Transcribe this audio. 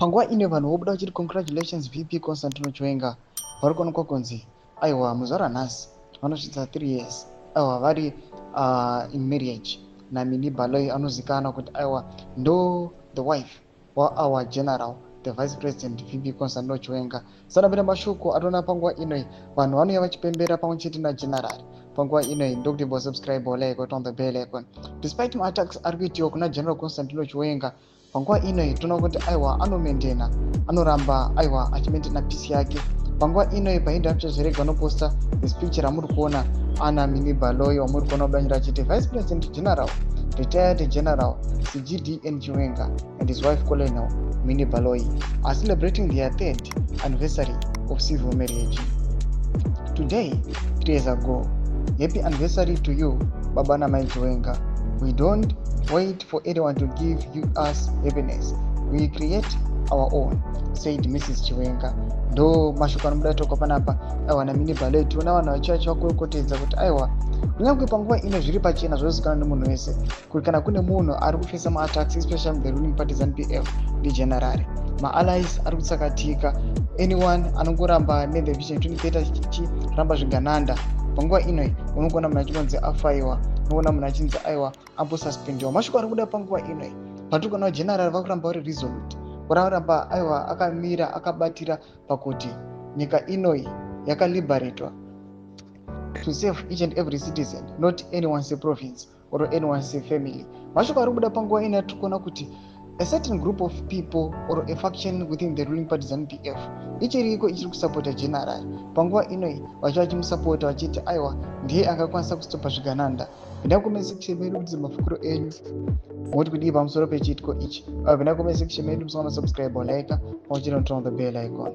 Panguva ino vanhu vobuda vachiti, "Congratulations, VP Constantino Chiwenga." Vari kuonekwa kunzi aiwa, muzuva ranhasi vanosvitsa 3 years aiwa vari in marriage naMinnie Baloyi, anozikanwa kuti aiwa ndo the wife waour general, the Vice President VP Constantino Chiwenga. Sanapinda mashoko atoona panguva inoi, vanhu vanouya vachipembera pamwe chete nageneral panguva inoi. Ndokuti bo subscribe, like, on the bell icon. Despite maattacks ari kuitiwa kuna General Constantino Chiwenga panguva inoi, toona kuti aiwa anomaintaina, anoramba aiwa achimaintaina peace yake. Panguva inoi painda muchazvirega anoposta this picture ramuri kuona ana Minnie Baloyi, wamuri kuona kubanyira achiti, "Vice President General, retired General CGDN Chiwenga and his wife Colonel Minnie Baloyi are celebrating their third anniversary of civil marriage today, 3 years ago. Happy anniversary to you, Baba namai Chiwenga. We don't wait for anyone to give you us happiness. We create our own," said Mrs Chiwenga. Ndo mashoko anobuda toko panapa aiwa naMinnie Baloyi. Tiona vanhu vachiva vakurokotedza kuti aiwa, kunyange panguva ino zviri pachena, zvozikanwa nemunhu wese kuti kana kune munhu ari kufesa maattacks, especially the ruling party ZANU PF, ndigeneral. Maallies ari kutsakatika. Anyone anongoramba nethe Vision 2030, achiramba zvigananda, panguva inoi unongoona munhu achingonzi afaiwa, unoona munhu achinzi aiwa ambosuspendiwa. Mashoko ari kuda panguva inoi patiri kuona general vakuramba vari resolute, kuraramba aiwa akamira akabatira pakuti nyika inoi yakaliberatwa to save each and every citizen, not anyone's province or anyone's family. Mashoko ari kubuda panguva ino, tiri kuona kuti a certain group of people or a faction within the ruling party ZANU PF ichiriko, ichiri kusapota general panguva inoi, vachiva vachimusapota vachiti aiwa ndiye angakwanisa kustopa zvigananda. Pinda comment section medu kuti mafungiro enyu moti kudii pamusoro pechiitiko ichi. Pinda comment section medu, musangana subscribe, like, pamwe chete noturn on the bell icon.